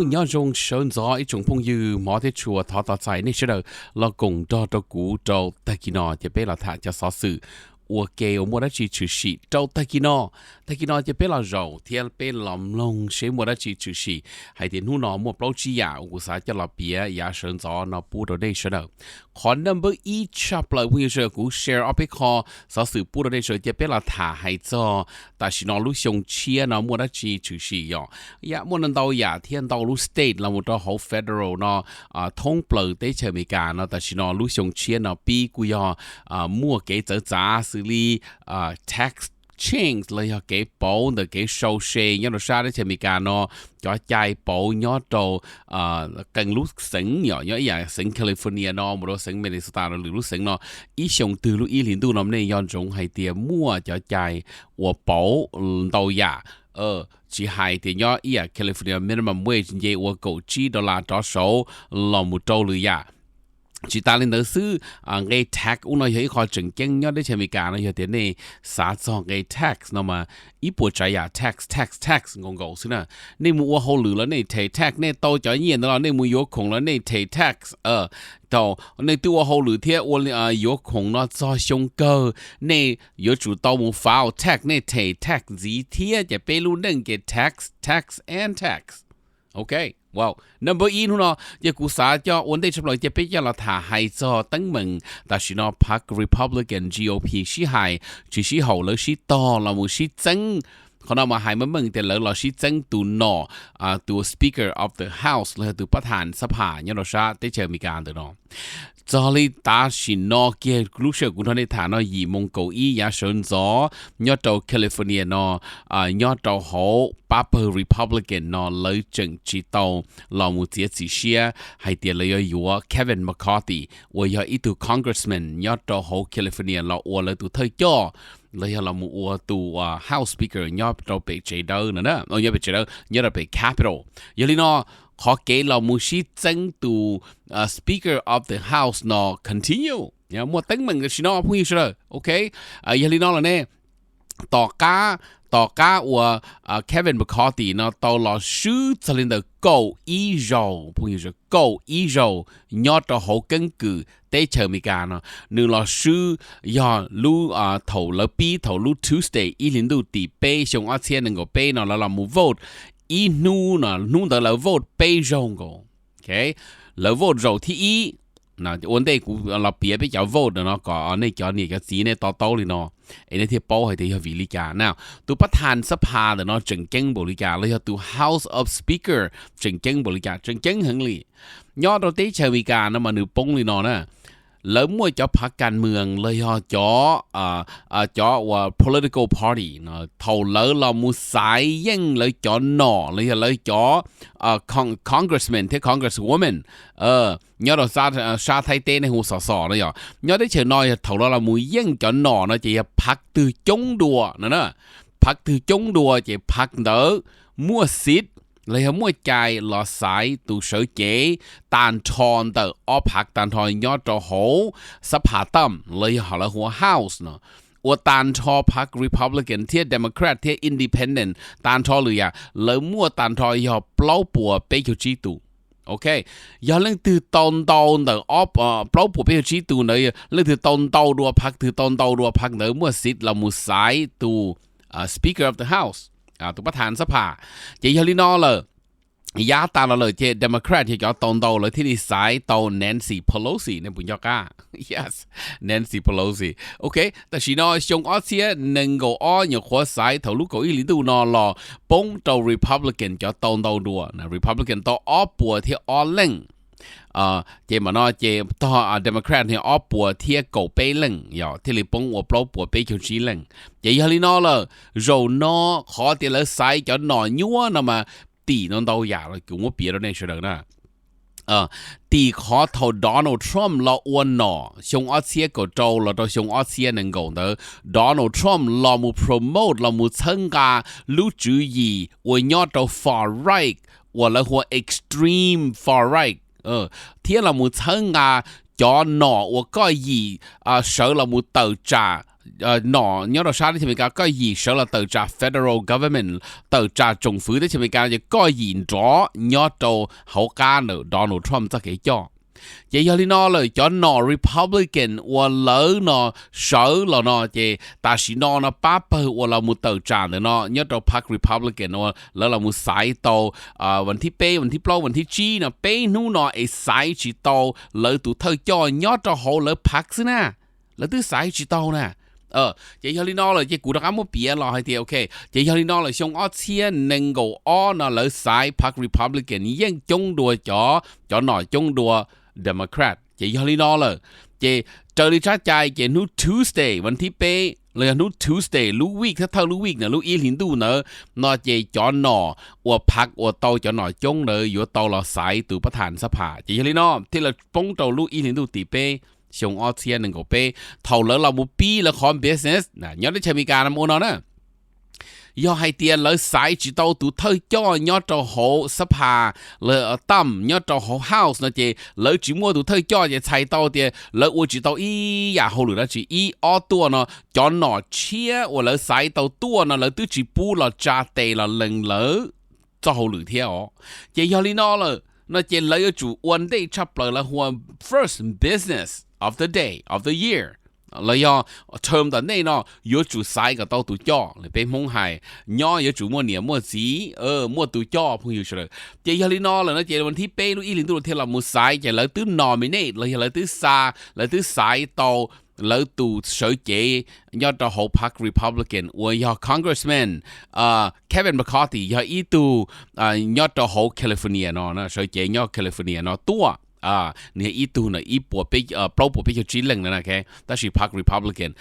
Nyob zoo sawv ntxov ib tsoom phooj ywg, hmov thiab tshua thov tos txais nej sawv daws los koom nrog rau kuv rau tag kis no ces peb los tham cov xov xwm ua ke uas muaj dab tsi tshwm sim rau tag kis no. Tag kis no ces peb los zaum thiab peb los mloog seb muaj dab tsi tshwm sim hais tias hnub no muaj plaub tsib yam uas kuv xav coj los piav yav sawv ntxov no pub rau nej sawv daws. Qhov number ib tshaj plaws phooj ywg sawv daws, kuv share ob peb qho xov xwm pub rau nej sawv daws ces peb los tham hais txog tam sim no lub xyoo tshiab no muaj dab tsi tshwm sim yom. Yam muaj ntau yam thiab ntau lub state los mus rau hauv federal no, thoob plaws teb chaws Amelikas no tam sim no lub xyoo tshiab no pib kuj yog muaj kev txawv txav xws li tax change los yog kev pauv ntawm kev sau se nyob rau sab teb chaws Amelikas no, cov cai pauv nyob rau qee lub xeev yom, nyob ib yam xeev California no mus rau xeev Minnesota rau lwm lub xeev no, ib xyoo twg lub ib hlis ntuj no nej nco ntsoov hais tias muaj cov cai uas pauv ntau yam. Tsis hais tias nyob ib yam California minimum wage nce ua kaum tsib dollar rov saud los mus rau lwm yam. Tsis tas li ntawd xwb, nqe tax ub no yog ib qho tseem ceeb nyob teb chaws Amelikas no, yog tias nej xav txog nqe tax no mas ib puas tsav yam tax tax tax nkaus nkaus xwb na. Nej mus ua hauj lwm los nej them tax, nej tau cov nyiaj ntawd los nej mus yuav khoom los nej them tax. Thaum nej twb ua hauj lwm thiab ua yuav khoom no txog xyoo kawg, nej yuav tsum tau mus file tax, nej them tax ntxiv thiab ces peb lub neej ces tax tax and tax. Ok, wow, number ib hnub no ces kuv xav coj ua ntej tshaj plaws ces peb coj los tham hais txog teeb meem tam sim no phav Republican G O P sib hais tsis sib haum, lawv sib tog los mus sib txeeb. Qhov no mas hais meej meej tias lawv los sib txeeb tus nom, tus Speaker of the House los yog tus pab thas xab phas nyob rau sab teb chaws Amelikas ntawm no. Txog li tam sim no kiag lub sij hawm kuv nrog nej tham no yim moo kaum ib yav sawv ntxov nyob rau California no, nyob rau hauv pab pawg Republican no lawv tseem tsis tau los mus txiav txim siab hais tias lawv yuav yuav Kevin McCarthy uas yog ib tug congressman nyob rau hauv California los ua lawv tus thawj coj los yog los mus ua tus House Speaker nyob rau pem tsev dawb no, nyob pem tsev dawb, nyob rau pem Capitol. Yog li no, qhov kev los mus sib txeeb tus Speaker of the House no continue, muaj teeb meem tam sim no phooj ywg sawv daws. Ok, yog li no los ne, tom qab, tom qab uas Kevin McCarthy no tau los swb txog li ntawm kaum ib zaus, phooj ywg, kaum ib zaus nyob rau hauv keeb kwm teb chaws Amelikas no, nws los swb yog lub, thaum lawv pib thaum lub Tuesday ib hlis ntuj tim peb xyoo ob txhiab nees nkaum peb no lawv los mus vote ib hnub no, hnub ntawd lawv vote peb zaug nkaus. Lawv vote zaum thib ib, ua ntej kuv los piav peb cov vote no kom nej cov niam cov txiv nej to taub li no es nej thiaj paub hais tias yog vim li cas na. Tus pab thas xab phas ntawm no tseem ceeb npaum li cas los yog tus House of Speaker tseem ceeb npaum li cas? Tseem ceeb heev li. Nyob rau teb chaws Amelikas no mas nws poob li no na. Lawv muaj cov phav kas mwm los yog cov, cov uas political party no, thaum lawv los mus xaiv yeej lawv cov nom los yog lawv cov congressman thiab congresswoman nyob rau sab Thaib teb nej hu xos xos no yog, nyob teb chaws no yog thaum lawv los mus yeej cov nom no ces yog phav twg coob dua no na, phav twg coob dua ces phav ntawd muaj xiv los yog muaj cai los xaiv tus sawv cev tag nrho ntawm ob phav tag nrho nyob rau hauv xab phas tam los yog lawv hu ua House no, uas tag nrho phav Republican thiab Democrat thiab Independent tag nrho lwm yam lawv muaj tag nrho yog plaub puas peb caug tsib tus. Ok, yog leej twg tau ntau ntawm plaub puas peb caug tsib tus ntawd, leej twg tau ntau dua phav, twg tau ntau dua phav ntawd muaj xiv los mus xaiv tus Speaker of the House, tus pab thas xab phas. Ces yog li no lawm, yav tas los lawm ces Democrat yog cov tau ntau lawv thiaj li xaiv tau Nancy Pelosi, nej puas nco qab? Yes, Nancy Pelosi. Ok, tam sim no xyoo ob txhiab nees nkaum ob nyuam qhuav xaiv thaum lub kaum ib hlis ntuj no los poob rau Republican cov tau ntau dua, Republican tau ob puas thiab ob leej. Ces mam no ces tog Democrat no ob puas thiab kaum peb leej yog thiaj li poob ua plaub puas peb caug tsib leej. Ces yog li no lawm, zaum no qhov tias lawv xaiv cov nom nyuab no mas tim no ntau yam los kuv muab piav rau nej sawv daws na. Tim qhov thaum Donald Trump los ua nom xyoo ob txhiab kaum rau los rau xyoo ob txhiab nees nkaum ntawd, Donald Trump los mus promote los mus txhawb nqa lub tswv yim uas nyob rau far right uas lawv hu ua extreme far right, thiab los mus txhawb nqa cov nom uas koj yim sawv los mus tawm tsam, nom nyob rau sab teb chaws Amelikas koj yim sawv los tawm tsam federal government, tawm tsam tsoom fwv teb chaws Amelikas ces koj yim nrov nyob rau hauv qab ntawm Donald Trump txoj kev coj. Ces yog li no lawm cov nom Republican uas lawv no sawv los no ces tam sim no no pab pawg uas los mus tawm tsam ntawm no nyob rau phav Republican uas lawv los mus xaiv tau vas thib peb, vas thib plaub, vas thib tsib no peb hnub no es xaiv tsis tau lawv tus thawj coj nyob rau hauv lawv phav xwb na. Lawv twb xaiv tsis tau na. Ces yog li no lawm ces kuv rov qab muab piav los hais tias ok, ces yog li no lawm xyoo ob txhiab nees nkaum ob no lawv xaiv phav Republican yeej coob dua cov, cov nom coob dua Democrat. Ces yog li no lawm ces raws li tsab cai ces hnub Tuesday vas thib peb los yog hnub Tuesday lub week thawj thawj lub week na, lub ib hlis ntuj ntawd no ces cov nom uas phav uas tau cov nom coob ntawd yuav tau los xaiv tus pab thas xab phas. Ces yog li no thiaj li poob rau lub ib hlis ntuj tim peb xyoo ob txhiab nees nkaum peb thaum lawv los mus pib lawv qhov business nyob teb chaws Amelikas no ua no na. Yog hais tias lawv xaiv tsis tau tus thawj coj nyob rau hauv xab phas, tam nyob rau hauv House no ces lawv tsis muaj tus thawj coj ces txhais tau tias lawv ua tsis tau ib yam hauj lwm dab tsi. Ib ob tuaj no cov nom tshiab uas lawv xaiv tau tuaj no lawv twb tsis pub los tsa tes los lees lawv txoj hauj lwm thiab os. Ces yog li no lawm no ces lawv yuav tsum ua ntej tshaj plaws lawv hu ua first business of the day, of the year los yog term tom ntej no yuav tsum xaiv kom tau tus coj. Peb Hmoob hais nyob yuav tsum muaj niam muaj txiv, muaj tus coj phooj ywg sawv daws. Ces yog li no lawm no ces vas thib peb lub ib hlis ntuj thiaj los mus xaiv ces lawv twb nominate los yog lawv twb xa, lawv twb xaiv tau lawv tus sawv cev nyob rau hauv phav Republican uas yog Congressman Kevin McCarthy yog ib tug nyob rau hauv California no, sawv cev nyob California no tuaj. Nws yog ib tug na ib puas, plaub puas peb caug tsib leej na, tab sis phav Republican.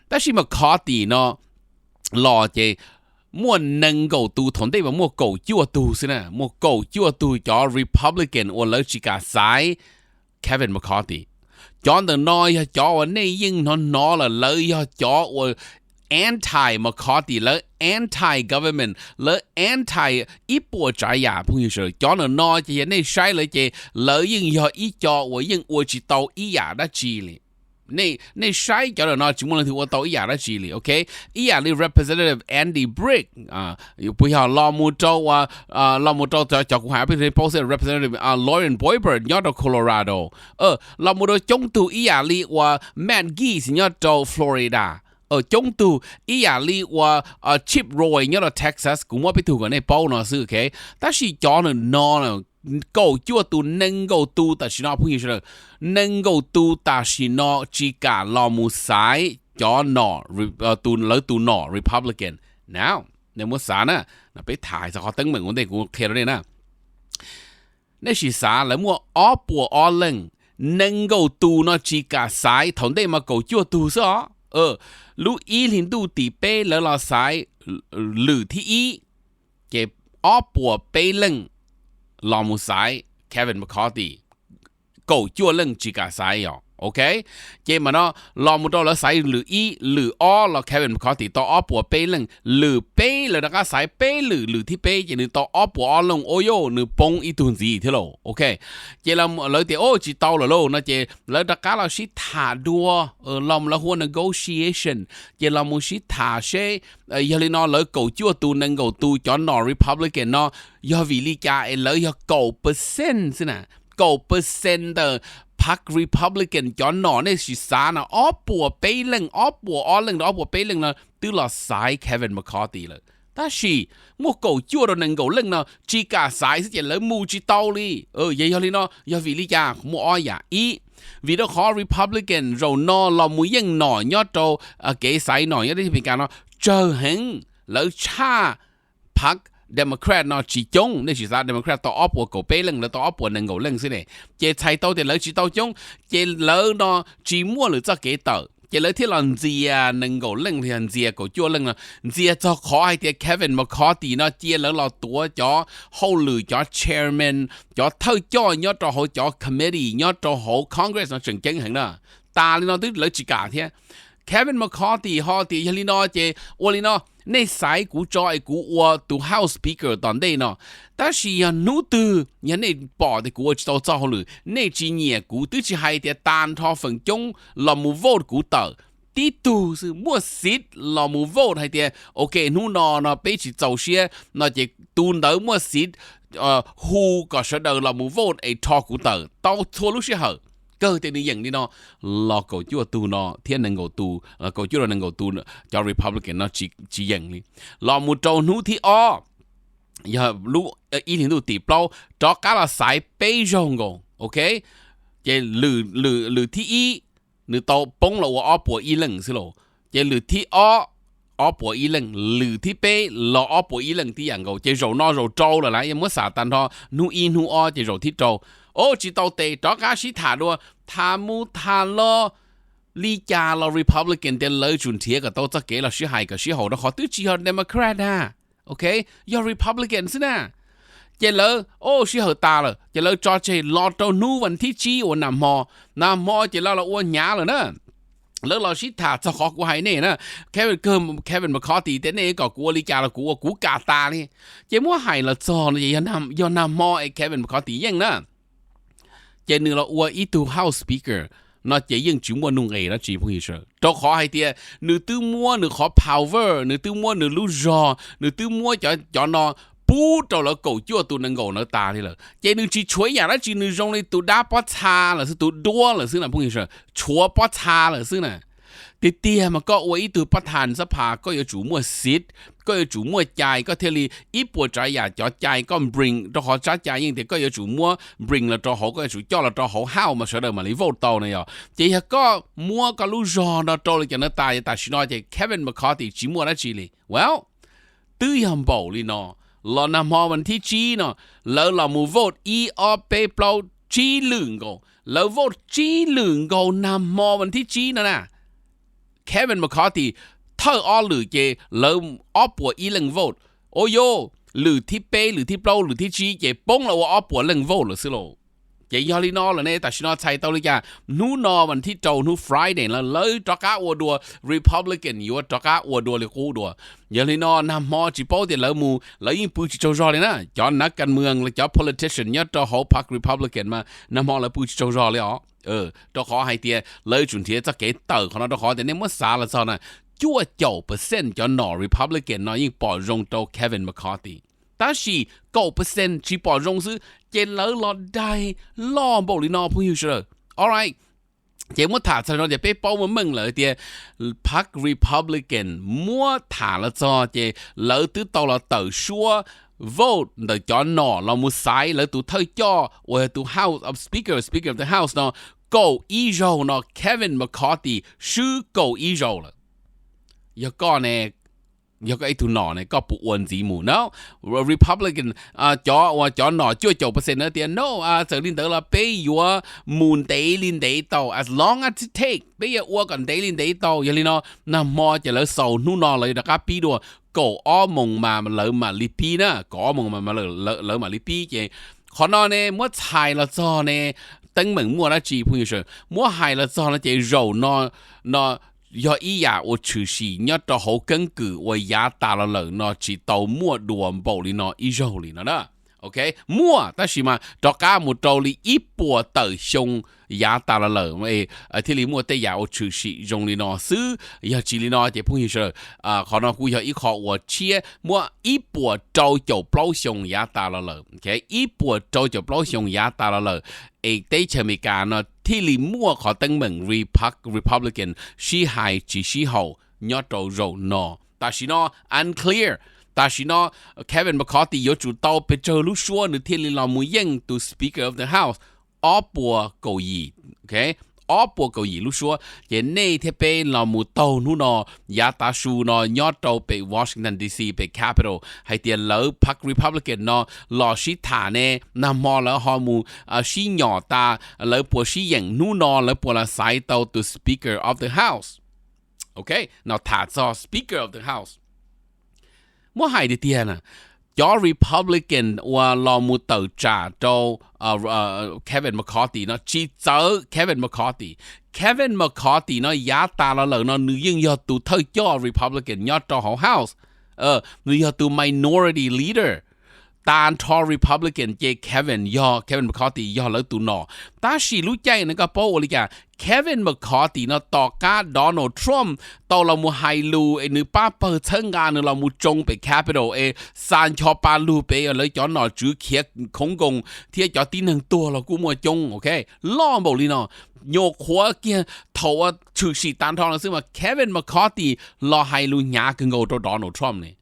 Tab sis McCarthy no los ces muaj nees nkaum tus, thaum ntej mas muaj kaum cuaj tug xwb na, muaj kaum cuaj tug cov Republican uas lawv tsis kam xaiv Kevin McCarthy. Cov ntawm no yog cov uas nej yeej hnov hnov lawm, lawv yog cov uas anti McCarthy, lawv anti government, lawv anti ib puas tsav yam phooj ywg sawv daws. Cov ntawm no ces yog nej saib lawv ces lawv yeej yog ib co uas yeej ua tsis tau ib yam dab tsi li. Nej saib cov ntawm no tsis muaj leej twg ua tau ib yam dab tsi li, ok. Ib yam li Representative Andy Biggs, puas yog los mus rau, los mus rau cov kuv hais peb paub xwb, Representative Lauren Boebert nyob rau Colorado, los mus rau coob tug ib yam li uas Matt Gaetz nyob rau Florida, coob tug ib yam li uas Chip Roy nyob rau Texas, kuv muab peb tug kom nej paub no xwb, ok. Tab sis cov ntawm no kaum cuaj tus nees nkaum tus tam sim no phooj ywg sawv daws, nees nkaum tus tam sim no tsis kam los mus xaiv cov nom, lawv tus nom Republican. Now nej muab xav na, peb tham hais txog qhov teeb meem ua ntej kuv qhia rau nej na. Nej sim xav lawv muaj ob puas ob leej, nees nkaum tus no tsis kam xaiv, thaum ntej mas kaum cuaj tug xwb os. Lub ib hlis ntuj tim peb lawv los xaiv lwm thib ib, ces ob puas peb leej los mus xaiv Kevin McCarthy, kaum cuaj leej tsis kam xaiv os, ok. Ces mas no los mus rau lawv xaiv lwm ib lwm ob los Kevin McCarthy tau ob puas peb leej, lwm peb lawv rov qab xaiv peb lwm, lwm thib peb ces nws tau ob puas ob leej, ua yoj nws poob ib tug ntxiv thiab lauj, ok. Ces lawv tias o tsis tau lawm lauj no ces lawv rov qab los sib tham dua, los lawv hu ua negotiation, ces los mus sib tham seb, yog li no lawv kaum cuaj tus nees nkaum tus cov nom Republican no yog vim li cas es lawv yog kaum percent xwb na, kaum percent ntawm phav Republican cov nom, nej sim xav na, ob puas peb leej, ob puas ob leej rau ob puas peb leej no twb los xaiv Kevin McCarthy lawm, tab sis muaj kaum cuaj rau nees nkaum leej no tsis kam xaiv xwb ces lawv mus tsis tau li. Yog, yog li no yog vim li cas? Muaj ob yam. Ib, vim rau qhov Republican zaum no los mus yeej nom nyob rau kev xaiv nom nyob teb chaws Amelikas no tsawg heev, lawv tshaj phav Democrat no tsis coob. Nej sim xav Democrat tau ob puas kaum peb leej, lawv tau ob puas nees nkaum leej xwb ne, ces txhais tau tias lawv tsis tau coob, ces lawv no tsis muaj lwm txoj kev tawm ces lawv thiaj los ntxias nees nkaum leej los yog ntxias kaum cuaj leej no, ntxias txog qhov hais tias Kevin McCarthy no cia lawv los tuav cov hauj lwm, cov chairman, cov thawj coj nyob rau hauv cov committee nyob rau hauv Congress no tseem ceeb heev na. Tas li no twb lawv tsis kam thiab. Kevin McCarthy ho tias yog li no ces ua li no, nej xaiv kuv tso es kuv ua tus House Speaker tom ntej no. Tab sis yog hnub twg yog nej pom tias kuv ua tsis tau txoj hauj lwm, nej tsis nyiam kuv, twb tsis hais tias tag nrho feem coob los mus vote kuv tawm, tib tug xwb muaj xiv los mus vote hais tias ok, hnub no no peb tsis txaus siab no ces tus ntawd muaj xiv hu kom sawv daws los mus vote es rho kuv tawm tau txhua lub sij hawm. Kawg tias nws yeem li no los kaum cuaj tug no thiab nees nkaum tus, kaum cuaj los nees nkaum tus cov Republican no tsis yeem li. Los mus rau hnub thib ob, yog lub ib hlis ntuj tim plaub rov qab los xaiv peb zaug nkaus, ok. Ces lwm thib ib nws tau poob los ua ob puas ib leej xwb lauj. Ces lwm thib ob, ob puas ib leej, lwm thib peb los ob puas ib leej tib yam nkaus. Ces zaum no zaum rau lawm lauj, yog muab xam tag nrho hnub ib hnub ob ces zaum thib rau. O, tsis tau tes, rov qab sib tham dua, tham mus tham los li cas los Republican tias lawv tsum nrhiav kom tau txoj kev los sib hais kom sib haum rau qhov twb tsis yog Democrat na, ok, yog Republican xwb na. Ces lawv, o, sij hawm tas lawm ces lawv tso tseg los rau hnub vas thib tsib uas nag hmo. Nag hmo ces lawv los ua hnyav lawm na. Lawv los sib tham txog qhov kuv hais nej na. Kevin, Kevin McCarthy tias nej kom kuv ua li cas los kuv ua, kuv kam tas li. Ces muab hais los txog no ces yog nag hmo es Kevin McCarthy yeej na, ces nws los ua ib tug House Speaker no ces yeej tsis muaj nuj nqis dab tsi phooj ywg sawv daws, rau qhov hais tias nws twb muab nws qhov power, nws twb muab nws lub zog, nws twb muab cov, cov no pub rau lawv kaum cuaj tus nees nkaum ntawd tas li lawm. Ces nws tsis tshuav ib yam dab tsi, nws zoo li tus dab pob txha lawm xwb, tus duab lawm xwb na phooj ywg sawv daws, tshuav pob txha lawm xwb na. Tiag tiag mas koj ua ib tug pab thas xab phas koj yuav tsum muaj xiv, koj yuav tsum muaj cai koj thiaj li, ib puas tsav yam cov cai koj bring, rau qhov tsab cai yeej tias koj yuav tsum muab bring los rau hauv, koj yuav tsum coj los rau hauv House mas sawv daws mam li vote tau na yog. Ces yog koj muab koj lub zog no rau li cov no tas, tam sim no ces Kevin McCarthy tsis muaj dab tsi li. Well, twb yog npaum li no los nag hmo vas thib tsib no lawv los mus vote ib ob peb plaub tsib lwm nkaus, lawv vote tsib lwm nkaus nag hmo vas thib tsib no na. Kevin McCarthy thawj ob lwm ces lawv ob puas ib leej vote. O yo, lwm thib peb, lwm thib plaub, lwm thib tsib ces poob los ua ob puas leej vote lawm xwb lauj. Ces yog li no lawm ne, tam sim no txhais tau li cas? Hnub no vas thib rau, hnub Friday lawv, lawv rov qab ua dua, Republican yuav rov qab ua dua li qub dua. Yog li no nag hmo tsis paub tias lawv mus, lawv yeej pw tsis tsaug zog li na. Cov nav kas mws, cov politician nyob rau hauv pab Republican mas nag hmo lawv pw tsis tsaug zog li os. Rau qhov hais tias lawv tsum nrhiav txoj kev tawm qhov no, rau qhov tias nej muab xav los txog na, cuaj caum percent cov nom Republican no yeej pom zoo rau Kevin McCarthy, tab sis kaum percent tsis pom zoo xwb, ces lawv los daig loj npaum li no phooj ywg sawv daws. All right, ces muab tham txog no ces peb paub meej meej lawm tias pab Republican muab tham los txog ces lawv twb tau los tawm suab vote ntawm cov nom los mus xaiv lawv tus thawj coj uas yog tus House of Speaker, Speaker of the House no, kaum ib zaug no Kevin McCarthy swb kaum ib zaug lawm. Yog koj ne, yog koj ib tug nom ne, koj puas ua ntxiv mus no? Republican, cov uas cov nom cuaj caum percent na tias no, txawm li ntawd los peb yuav mus ntev li ntev tau, as long as it take, peb yuav ua kom ntev li ntev tau. Yog li no nag hmo ces lawv xaus hnub no lawv yuav rov qab pib dua, kaum ob moos mas lawv mam li pib na, kaum ob moos mas lawv mam li pib. Ces qhov no ne muab txhais los txog ne, teeb meem muaj dab tsi phooj ywg sawv, muab hais los txog no ces zaum no, no yog ib yam uas tshwm sim nyob rau hauv keeb kwm uas yav tas los lawm no tsis tau muaj dua npaum li no ib zaug li no na. Ok, muaj tab sis mas rov qab mus rau li ib puas tawm xyoo yav tas los lawm thiaj li muaj tej yam uas tshwm sim zoo li no xwb. Yog tsis li no ces phooj ywg sawv daws, qhov no kuj yog ib qho uas tshiab, muaj ib puas rau caum plaub xyoo yav tas los lawm, ib puas rau caum plaub xyoo yav tas los lawm es teb chaws Amelikas no thiaj li muaj qhov teeb meem Republican sib hais tsis sib haum nyob rau zaum no. Tam sim no unclear. Tam sim no Kevin McCarthy yuav tsum tau pes tsawg lub suab nws thiaj li los mus yeej tus Speaker of the House? Ob puas kaum yim, ob puas kaum yim lub suab. Ces nej thiab peb los mus taug hnub no, yav tav su no nyob rau pem Washington D C, pem Capitol, hais tias lawv pab Republican no los sib tham ne, nag hmo lawv ho mus sib nyom tas, lawv puas sib yeem hnub no, lawv puas los xaiv tau tus Speaker of the House? Ok, no tham txog Speaker of the House. Muab hais tiag tiag na, cov Republican uas los mus tawm tsam rau Kevin McCarthy no tsis txawv Kevin McCarthy. Kevin McCarthy no yav tas los lawm no nws yeej yog tus thawj coj Republican nyob rau hauv House. Nws yog tus minority leader. Tas nrho Republican ces Kevin yog, Kevin McCarthy yog lawv tus nom. Tab sis lub caij no koj paub ua li cas, Kevin McCarthy no tom qab Donald Trump tau los mus hais lus es nws pab pawg txhawb nqa nws los mus tsoo pem Capitol es xa ncho pa lug pem lawv cov nom tswv khiav khoov nkoos thiab cov tib neeg tuag los kuj muaj coob, ok, loj npaum li no. Nyuam qhuav kiag thaum uas tshwm sim tas nrho no xwb mas Kevin McCarthy los hais lus hnyav kawg nkaus rau Donald Trump ne.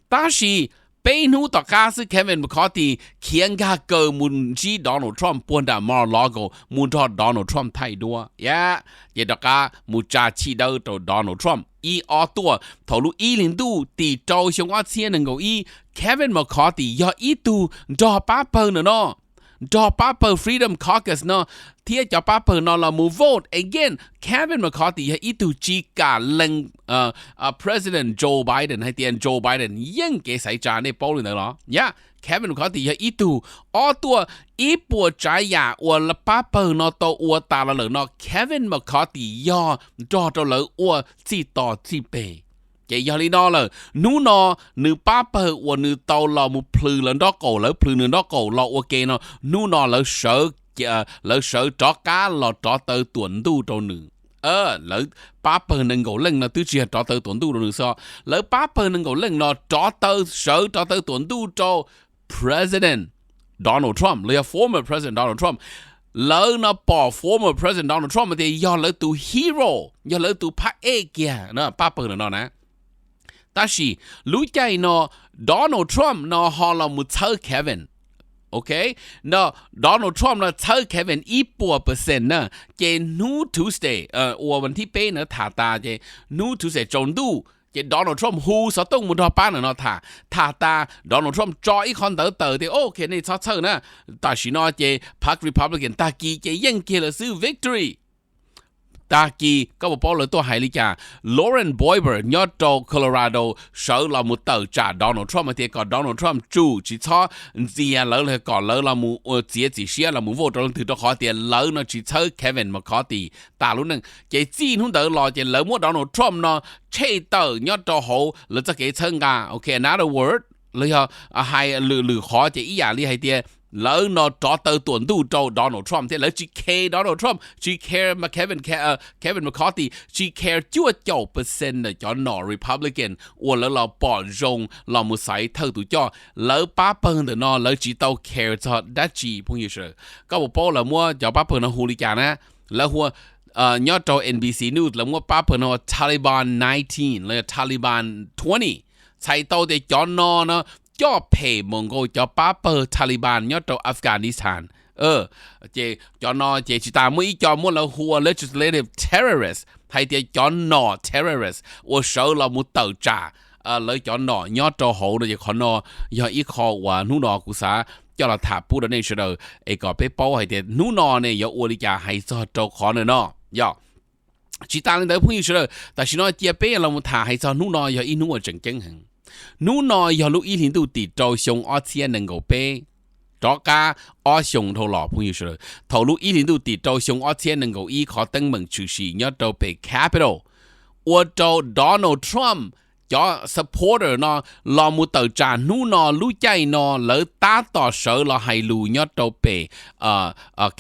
Tab sis peb hnub tom qab xwb Kevin McCarthy khiav nkag kaws mus ntsib Donald Trump puag nram Mar-a-Lago mus nrog Donald Trump thaij duab, ces rov qab mus tsa chij dawb rau Donald Trump ib ob tuaj. Thaum lub ib hlis ntuj tim rau xyoo ob txhiab nees nkaum ib, Kevin McCarthy yog ib tug nrog pab pawg ntawm no, nrog pab pawg Freedom Caucus no thiab cov pab pawg no los mus vote again. Kevin McCarthy yog ib tug tsis kam lees President Joe Biden hais tias Joe Biden yeej kev xaiv tsa, nej paub li ntawd los? Yog Kevin McCarthy yog ib tug ob tuaj ib puas tsav yam uas pab pawg no tau ua tas los lawm no Kevin McCarthy yog nrog rau lawv ua txij to txij peg. Ces yog li no lawm hnub no nws pab pawg uas nws tau los mus plhws lawv nraub qaum, lawv plhws nws nraub qaum los ua ke no, hnub no lawv sawv rov qab los rov taw tuam ntuj rau nws. Lawv pab pawg nees nkaum leej no twb tsis yog rov taw tuam ntuj rau nws xwb, lawv pab pawg nees nkaum leej no rov taw, sawv rov taw tuam ntuj rau President Donald Trump los yog former President Donald Trump. Lawv no pom former President Donald Trump tias yog lawv tus hero, yog lawv tus phab ej kiag pab pawg no na. Tab sis lub caij no Donald Trump no ho los mus txhawb Kevin. Ok, no Donald Trump no txhawb Kevin ib puas percent na. Ces hnub Tuesday uas vas thib peb na tham tas ces hnub Tuesday tsaus ntuj ces Donald Trump hu xov tooj mus nrog pab ntawm no tham. Tham tas Donald Trump tso ib qhov ntawv tawm tias ok, nej txhob txhawj na, tam sim no ces pab Republican tag kis ces yeej kiag lawm xwb, victory. Tag kis koj puas paub lawv tuaj hais li cas? Lauren Boebert nyob rau Colorado sawv los mus tawm tsam Donald Trump hais tias kom Donald Trump tsum tsis txhob ntxias lawv los kom lawv los mus ua txiav txim siab los mus vote rau leej twg, rau qhov tias lawv no tsis txhawb Kevin McCarthy tas lub neej. Ces txij hnub ntawd los ces lawv muab Donald Trump no tshem tawm nyob rau hauv lawv txoj kev txhawb nqa. Ok, another word, los yog hais lwm lwm qhov ces ib yam li hais tias lawv no rov taw tuam ntuj rau Donald Trump thiab lawv tsis care Donald Trump, tsis care Kevin, Kevin McCarthy, tsis care cuaj caum percent ntawm cov nom Republican uas lawv los pom zoo los mus xaiv thawj tus coj. Lawv pab pawg ntawm no lawv tsis tau care txog dab tsi phooj ywg sawv daws. Koj puas paub lawv muab cov pab pawg no hu li cas na? Lawv hu, nyob rau N B C News lawv muab pab pawg no Taliban nineteen los yog Taliban twenty. Txhais tau tias cov no no coj phem mus nkaus cov pab pawg Taliban nyob rau Afghanistan. Ces cov no ces tsis tas muaj ib co muab lawv hu ua legislative terrorist, hais tias cov nom terrorist uas sawv los mus tawm tsam lawv cov nom nyob rau hauv no. Ces qhov no yog ib qho uas hnub no kuv xav coj los tham pub rau nej sawv daws es kom peb paub hais tias hnub no ne yuav ua li cas hais txog rau qhov no no. Yog tsis tas li ntawd phooj ywg sawv daws, tam sim no cia peb los mus tham hais txog hnub no yog ib hnub uas tseem ceeb heev. Hnub no yog lub ib hlis ntuj tim rau xyoo ob txhiab nees nkaum peb, rov qab ob xyoos dhau los phooj ywg sawv daws. Thaum lub ib hlis ntuj tim rau xyoo ob txhiab nees nkaum ib qhov teeb meem tshwm sim nyob rau pem Capitol ua rau Donald Trump cov supporter no los mus tawm tsam hnub no lub caij no lawv tab tom sawv los hais lus nyob rau pem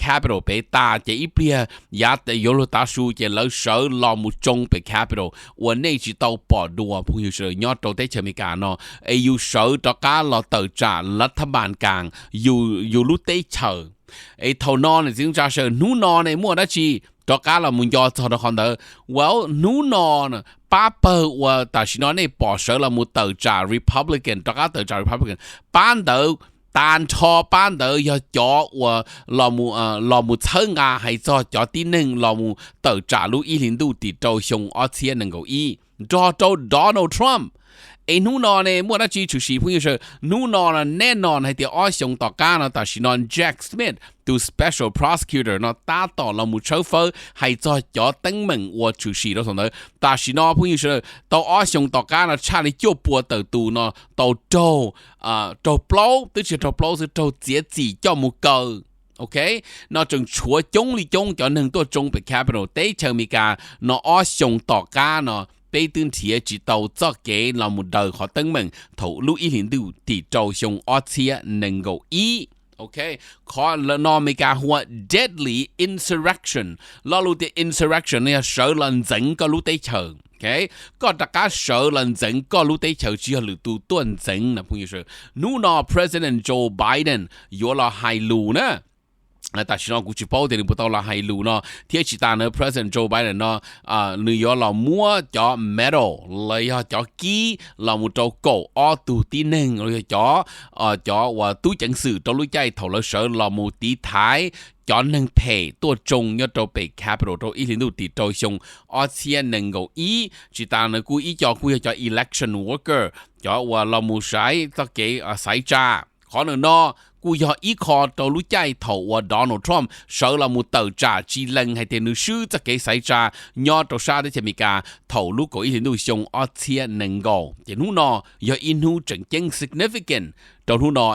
Capitol pem tas ces ib pliag yav yuav luag tav su ces lawv sawv los mus tsoo pem Capitol uas nej tsis tau pom dua phooj ywg sawv daws nyob rau teb chaws Amelikas no, es yus sawv rov qab los tawm tsam lav thab npas kas yus lub teb chaws. Es thaum no niam txiv neej tsa sawv daws, hnub no ne muaj dab tsi rov qab los mus nco txog rau qhov ntawd? Well, hnub no pab pawg uas tam sim no nej pom sawv los mus tawm tsam Republican, rov qab tawm tsam Republican, pab ntawd tas nrho pab ntawd yog cov uas los mus txhawb nqa hais txog cov tib neeg los mus tawm tsam lub ib hlis ntuj tim rau xyoo ob txhiab nees nkaum ib nrog rau Donald Trump. Es hnub no ne muaj dab tsi tshwm sim phooj ywg sawv daws? Hnub no no nej no hais tias ob xyoos tom qab no tam sim no Jack Smith tus special prosecutor no tab tom los mus tshawb fawb hais txog cov teeb meem uas tshwm sim rau thaum ntawd. Tam sim no phooj ywg sawv daws, tau ob xyoos tom qab no tshaj li cuaj puas tawm tus no tau raug, raug plaub, twb tsis raug plaub xwb, raug txiav txim coj mus kaw. Ok, no tseem tshuav coob li coob cov neeg tuaj tsoo pem Capitol teb chaws Amelikas no ob xyoos tom qab no peb twb nrhiav tsis tau txoj kev los mus daws qhov teeb meem thaum lub ib hlis ntuj tim rau xyoo ob txhiab nees nkaum ib. Ok, qhov no Amelikas hu ua deadly insurrection. Lo lus tias insurrection no yog sawv los ntxeev koj lub teb chaws. Ok, koj rov qab sawv los ntxeev koj lub teb chaws, tsis yog lwm tus tuaj ntxeev no phooj ywg sawv daws. Hnub no President Joe Biden yuav los hais lus na. Tam sim no kuv tsis paub tias nws puas tau los hais lus no thiab tsis tas na President Joe Biden no nws yuav los muab cov medal los yog cov kib los mus rau kaum ob tug tib neeg los yog cov, cov uas tub ceev xwm rau lub caij thaum lawv sawv los mus tiv thaiv cov neeg phem tuaj tsoo nyob rau pem Capitol rau ib hlis ntuj tim rau xyoo ob txhiab nees nkaum ib. Tsis tas nws kuj ib co kuj yog cov election worker, cov uas los mus saib txoj kev xaiv tsa. Qhov no kuj yog ib qho rau lub caij thaum uas Donald Trump sawv los mus tawm tsam tsis lees hais tias nws swb txoj kev xaiv tsa nyob rau sab teb chaws Amelikas thaum lub kaum ib hlis ntuj xyoo ob txhiab nees nkaum. Ces hnub no yog ib hnub tseem ceeb significant rau hnub no,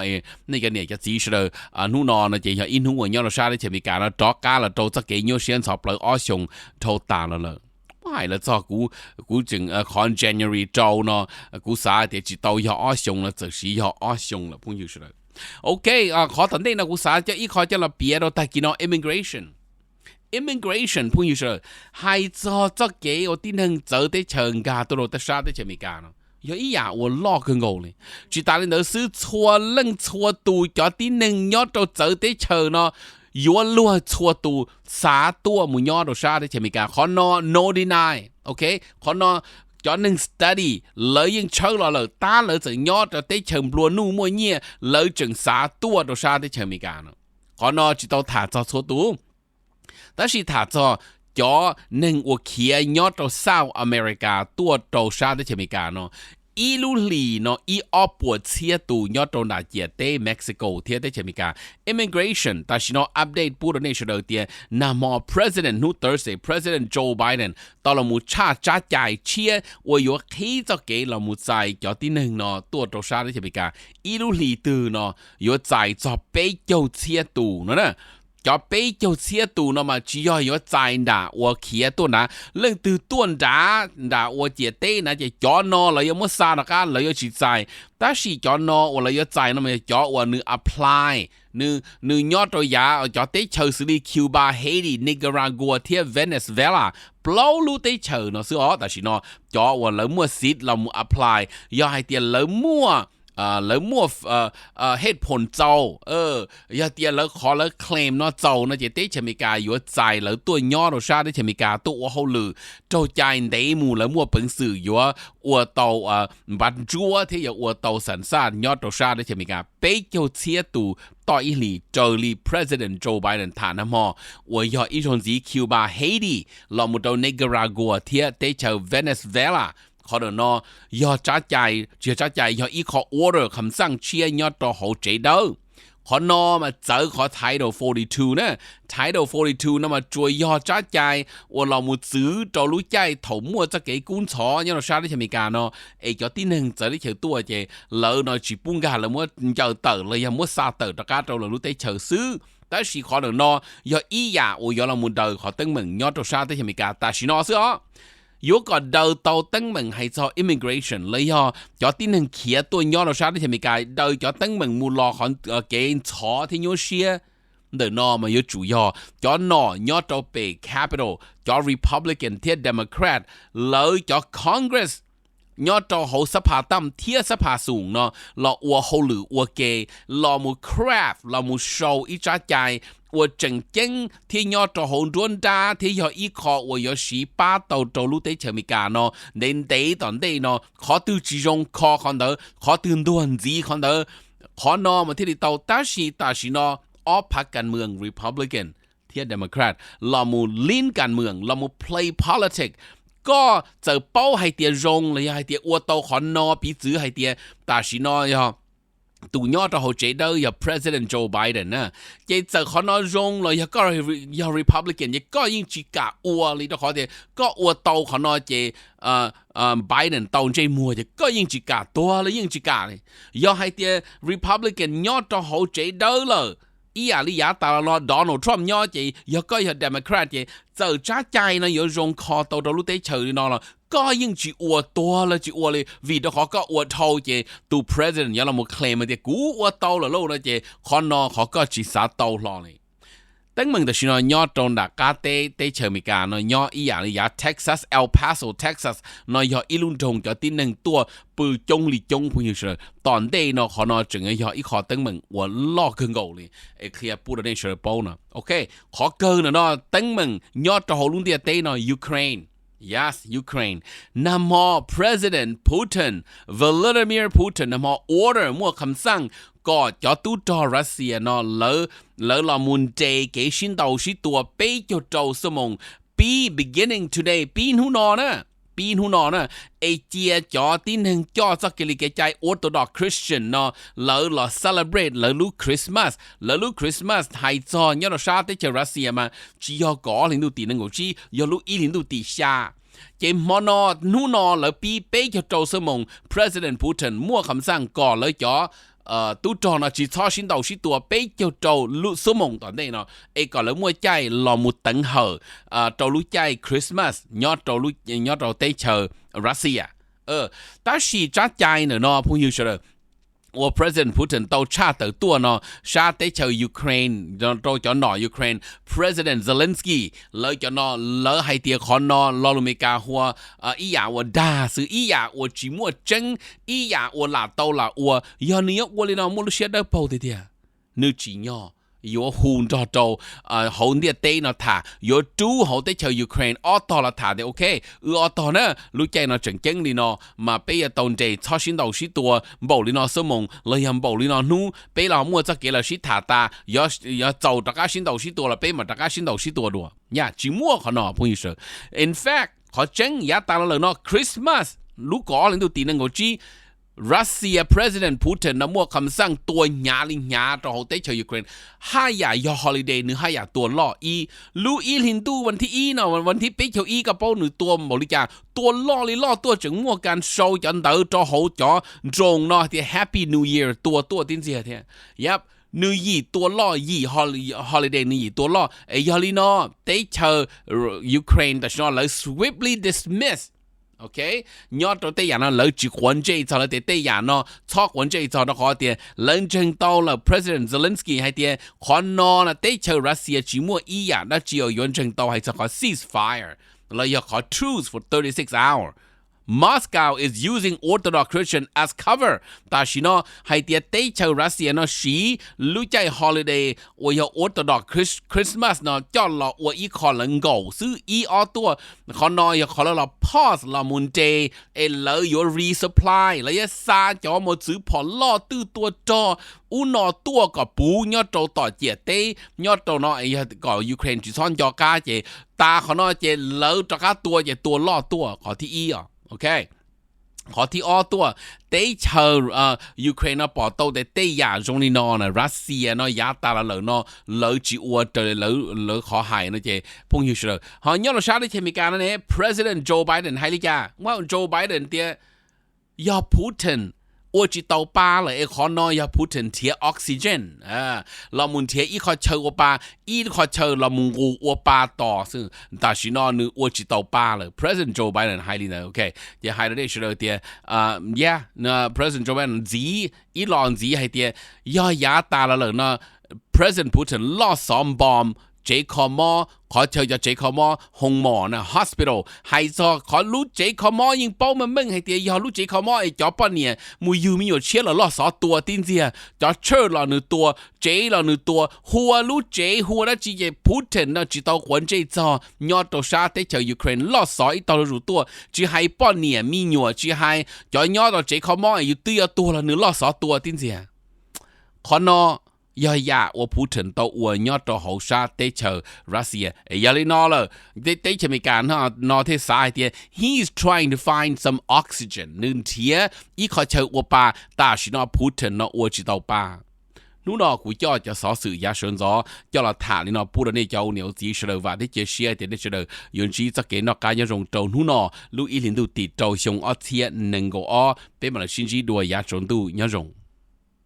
nej cov niam cov txiv sawv daws. Hnub no no ces yog ib hnub uas nyob rau sab teb chaws Amelikas no rov qab los rau txoj kev nyuaj siab ntxhov plawv ob xyoos dhau tas los lawm. Muab hais los txog kuv, kuv tseem, qhov January rau no kuv xav tias tsis tau yog ob xyoos no txawm sis yog ob xyoos lawm phooj ywg sawv daws. Ok, qhov tom ntej no kuv xav coj ib qho coj los piav rau tag kis no immigration. Immigration phooj ywg sawv daws, hais txog txoj kev uas tib neeg txawv teb chaws nkag tuaj rau sab teb chaws Amelikas no yog ib yam uas loj kawg nkaus li. Tsis tas li ntawd xwb, txhua leej txhua tus cov tib neeg nyob rau txawv teb chaws no yuav luag txhua tus xav tuaj mus nyob rau sab teb chaws Amelikas. Qhov no no deny. Ok, qhov no cov neeg study lawv yeej tshawb los lawm, tab lawv txawm nyob rau teb chaws nplua nuj muaj nyiaj lawv tseem xav tuaj rau sab teb chaws Amelikas no. Qhov no tsis tau tham txog txhua tus, tab sis tham txog cov neeg uas khiav nyob rau South America tuaj rau sab teb chaws Amelikas no ib lub hlis no ib ob puas txhiab tus nyob rau nram ciam teb Mexico thiab teb chaws Amelikas. Immigration tam sim no update pub rau nej sawv daws tias nag hmo President, hnub Thursday, President Joe Biden tau los mus tshaj tsab cai tshiab uas yuav qhib txoj kev los mus txais cov tib neeg no tuaj rau sab teb chaws Amelikas. Ib lub hlis twg no yuav txais txog peb caug txhiab tus no na. Cov peb caug txhiab tus no mas tsis yog yuav txais nram uas khiav tuaj nrad. Leej twg tuaj nrad, nram uas ciam teb na ces cov no lawv yuav muab xa rov qab, lawv yuav tsis txais. Tab sis cov no uas lawv yuav txais no mas yog cov uas nws apply, nws nyob rau yav cov teb chaws xws li Cuba, Haiti, Nicaragua thiab Venezuela, plaub lub teb chaws no xwb os. Tam sim no cov uas lawv muaj xib los mus apply, yog hais tias lawv muaj, lawv muaj hej phoom txaus, yog tias lawv qhov lawv claim no txaus no ces teb chaws Amelikas yuav txais lawv tuaj nyob rau sab teb chaws Amelikas tuaj ua hauj lwm raug cai ntev mus, lawv muaj peev xwm yuav ua tau npav ntsuab thiab yuav ua tau xas xaj nyob rau sab teb chaws Amelikas. Peb caug txhiab tus toj ib hlis raws li President Joe Biden tham nag hmo, uas yog ib zaug ntxiv Cuba, Haiti los mus rau Nicaragua thiab teb chaws Venezuela. Qhov no yog tsab cai, tsis yog tsab cai, yog ib qho order kham xaj tshiab nyob rau hauv tsev dawb. Qhov no mas txawv qhov Title forty two na. Title forty two no mas tsuas yog tsab cai uas los mus txwv rau lub caij thaum muaj txoj kev kub ntxhov nyob rau sab teb chaws Amelikas no, es cov tib neeg txawv teb chaws tuaj ces lawv no tsis pub nkag, lawv muab ncaws tawm los yog muab xa tawm rov qab rau lawv lub teb chaws xwb. Tab sis qhov no yog ib yam uas yuav los mus daws qhov teeb meem nyob rau sab teb chaws Amelikas tam sim no xwb os. Yuav kom daws tau teeb meem hais txog immigration los yog cov tib neeg khiav tuaj nyob rau sab teb chaws Amelikas, daws cov teeb meem mus los qhov kev ntxhov thiab nyuaj siab ntawm no mas yuav tsum yog cov nom nyob rau pem Capitol, cov Republican thiab Democrat, lawv cov Congress nyob rau hauv xab phas tam thiab xab phas xum no los ua hauj lwm ua ke, los mus craft, los mus sau ib tsab cai uas tseem ceeb thiab nyob rau hauv nruab nrab thiab yog ib qho uas yuav siv pab tau rau lub teb chaws Amelikas no ntev ntev tom ntej no. Qhov twg tsis zoo kho qhov ntawd, qhov twg ntuag ntxiv qhov ntawd. Qhov no mas thiaj li tau. Tab sis tam sim no ob phav kas mwam Republican thiab Democrat los mus lib kas mwam, los mus play politics, koj txawm paub hais tias zoo los yog hais tias ua tau qhov no, piv txwv hais tias tam sim no yog tus nyob rau hauv tsev dawb yog President Joe Biden na, ces txawm qhov no zoo los yog koj yog Republican ces koj yeej tsis kam ua li, rau qhov tias koj ua tau qhov no ces Biden tau ntsej muag ces koj yeej tsis kam, tuag los yeej tsis kam li. Yog hais tias Republican nyob rau hauv tsev dawb lawm, ib yam li yav tas los no Donald Trump nyob ces yog koj yog Democrat ces txawm tsab cai no yuav zoo kho tau rau lub teb chaws li no los koj yeej tsis ua, tuag los tsis ua li, vim rau qhov koj ua dhau ces tus president yuav los claim tias kuv ua tau lawm lauj no ces qhov no qhov koj tsis xav tau hlo li. Teeb meem tam sim no nyob rau nram qab teb teb chaws Amelikas no nyob ib yam li yav Texas, El Paso, Texas no yog ib lub nroog cov tib neeg tuaj pw coob li coob phooj ywg sawv daws. Tom ntej no qhov no tseem yog ib qho teeb meem uas loj kawg nkaus li es qhia pub rau nej sawv daws paub no. Ok, qhov kawg no no teeb meem nyob rau hauv lub ntiaj teb no Ukraine. Yes, Ukraine. Nag hmo President Putin, Vladimir Putin nag hmo order, muaj kham xaj kom cov tub rog Russia no lawv los mus nres kev sib ntaus sib tua peb caug rau xuab moos pib beginning today, pib hnub no na, pib hnub no na, es cia cov tib neeg coj txoj kev li kev cai Orthodox Christian no lawv los celebrate lawv lub Christmas. Lawv lub Christmas hais txog nyob rau sab teb chaws Russia mas tsis yog kaum ob hlis ntuj tim nees nkaum tsib, yog lub ib hlis ntuj tim xya. Ces hmo no, hnub no lawv pib peb caug rau xuab moos, President Putin muaj kham xaj kom lawv cov tub rog no tsis txhob sib ntaus sib tua peb caug rau xuab moos tom ntej no, es kom lawv muaj caij los mus teev hawm rau lub caij Christmas nyob rau teb chaws Russia. Tab sis tsab cai ntawm no phooj ywg sawv daws uas President Putin tau tshaj tawm tuaj no sab teb chaws Ukraine, rau cov nom Ukraine, President Zelensky, lawv cov no lawv hais tias qhov no lo lus Amelikas hu ua ib yam uas dag xwb, ib yam uas tsis muaj tseeb, ib yam uas lam tau lam ua. Yog nws yuav ua li no muaj lub siab dawb paug tiag tiag, nws tsim nyog yuav hu nrog rau hauv ntiaj teb no tham, yuav rub hauv teb chaws Ukraine ob tog los tham tias ok, wb ob tog na, lub caij no tseem ceeb li no mas peb yuav tau nres txhob sib ntaus sib tua npaum li no xuab moos los yog npaum li no hnub, peb los muaj txoj kev los sib tham tas, yog txaus rov qab sib ntaus sib tua los peb mam rov qab sib ntaus sib tua dua. Yam tsis muaj qhov no phooj ywg sawv. In fact, qhov tseeb yav tas los lawm no Christmas lub kaum ob hlis ntuj tim nees nkaum tsib, Russia President Putin no muaj kham xaj tua hnyav li hnyav rau hauv teb chaws Ukraine. Haj yam yog holiday nws haj yam tua loj ib. Lub ib hlis ntuj vas thib ib no, vas thib peb caug ib koj paub nws tua npaum li cas? Tua loj li loj tuaj, tseem muaj kas sau cov ntawv rau hauv cov drone no tias Happy New Year tua tuaj tib ntxiag thiab. Yep, nws yim tua loj, yim holiday nws yim tua loj. Es yog li no teb chaws Ukraine tam sim no lawv swiftly dismiss. Ok, nyob rau tej yam no lawv tsis quav ntsej txog, lawv tias tej yam no txhob quav ntsej txog rau qhov tias lawv ntseeg tau lawm President Zelensky hais tias qhov no na teb chaws Russia tsis muaj ib yam dab tsi uas yuav ntseeg tau hais txog qhov ceasefire los yog qhov truce for thirty six hour. Moscow is using Orthodox Christian as cover. Tam sim no hais tias teb chaws Russia no siv lub caij holiday uas yog Orthodox Christmas no coj los ua ib qho lawv nkaum xwb ib ob tuaj. Qhov no yog qhov lawv los pause los mus nres es lawv yuav resupply, lawv yuav xa cov mos txwv phom loj twj tua rog ub no tuaj kom puv nyob rau tom ciam teb nyob rau no, yog kom Ukraine tsis txhob nco qab ces tas qhov no ces lawv rov qab tua ces tua loj tuaj qhov thib ib os. Ok, qhov thib ob tuaj, teb chaws Ukraine no pom tau tias tej yam zoo li no na Russia no yav tas los lawm no lawv tsis ua raws li lawv qhov hais no ces phooj ywg sawv daws, ho nyob rau sab teb chaws Amelikas no ne President Joe Biden hais li cas? Joe Biden tias yog Putin ua tsis tau pa lawm es qhov no yog Putin nrhiav oxygen los mus nrhiav ib qho chaw ua pa, ib qho chaw los mus nqus ua pa tos xwb. Tam sim no nws ua tsis tau pa lawm, President Joe Biden hais li ntawd. Ok, ces hais rau nej sawv daws tias, yeah, President Joe Biden ntxiv ib los ntxiv hais tias yog yav tas los lawm no President Putin loj xov npom tsev kho mob, qhov chaw cov tsev kho mob, hoo mom na, hospital, hais txog qhov lub tsev kho mob yeej paub meej meej hais tias yog lub tsev kho mob es cov poj niam mus yug me nyuam tshiab los loj xov tua tib ntxiag, cov church los nws tua, tsev los nws tua, hu ua lub tsev hu ua dab tsi ces Putin no tsis tau quav ntsej txog. Nyob rau sab teb chaws Ukraine loj xov ib tog zuj zus tuaj, tsis hais poj niam me nyuam, tsis hais cov nyob rau tsev kho mob es yus twb yuav tuag los nws loj xov tua tib ntxiag. Qhov no yog yam uas Putin tau ua nyob rau hauv sab teb chaws Russia. Yog li no lawm, teb chaws Amelikas no thiaj xav hais tias he is trying to find some oxygen, nws nrhiav ib qho chaw ua pa. Tam sim no Putin no ua tsis tau pa. Hnub no kuv coj cov xov xwm yav sawv ntxov coj los tham li no pub rau nej cov ua niam ua txiv sawv daws. Vam thiab cia siab tias nej sawv daws yuav ntsib txoj kev noj qab nyob zoo rau hnub no lub ib hlis ntuj tim rau xyoo ob txhiab nees nkaum ob. Peb mam li sib ntsib dua yav tsaus ntuj, nyob zoo.